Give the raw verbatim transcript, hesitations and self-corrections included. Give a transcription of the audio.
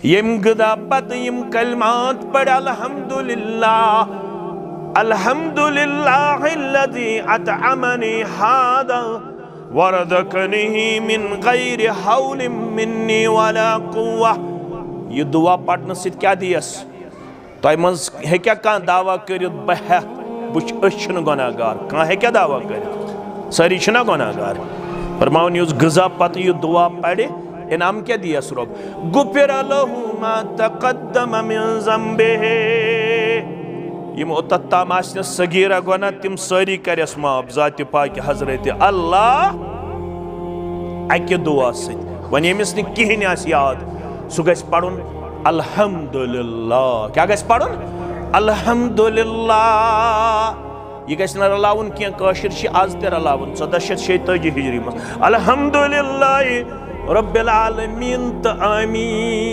ییٚمہِ غذا پتہٕ یِم کلمات پرِ، الحمدللہ، الحمدللہ الذی اطعمنی ھذا ورزقنی من غیر حول منی ولا قوہ۔ یہِ دعا پرنہٕ سۭتۍ کیٛاہ دِیَس؟ تۄہہِ منٛز ہیٚکیٛاہ کانٛہہ دعویٰ کٔرِتھ، بہٕ ہٮ۪تھ، بہٕ چھُ، أسۍ چھِنہٕ گۄناہ گار؟ کانٛہہ ہیٚکیٛاہ دعویٰ کٔرِتھ؟ سٲری چھِنہ گۄناہ گار؟ فرماوُن، یُس غذا پتہٕ یہِ دعا پرِ، انعام کیٛاہ دِیَس رۄب؟ غفر لہ ما تقدم من ذنبہ۔ یِم اوٚتتھ تام آسنَس صغیرہ گۄناہ، تِم سٲری کَرٮ۪س معاف ذاتِ پاکہِ حضرت اللہ اَکہِ دُعا سۭتۍ۔ وۄنۍ ییٚمِس نہٕ کِہیٖنۍ آسہِ یاد، سُہ گژھِ پَرُن الحمدللہ۔ کیٛاہ گژھِ پَرُن؟ الحمدللہ۔ یہِ گژھِ نہٕ رلاوُن کینٛہہ، کٲشِر چھِ آز تہِ رلاوان، ژۄداہ شیٚتھ شیٚیہِ تٲجی ہِجری منٛز۔ الحمدللہ رب العالمین تہٕ آمین۔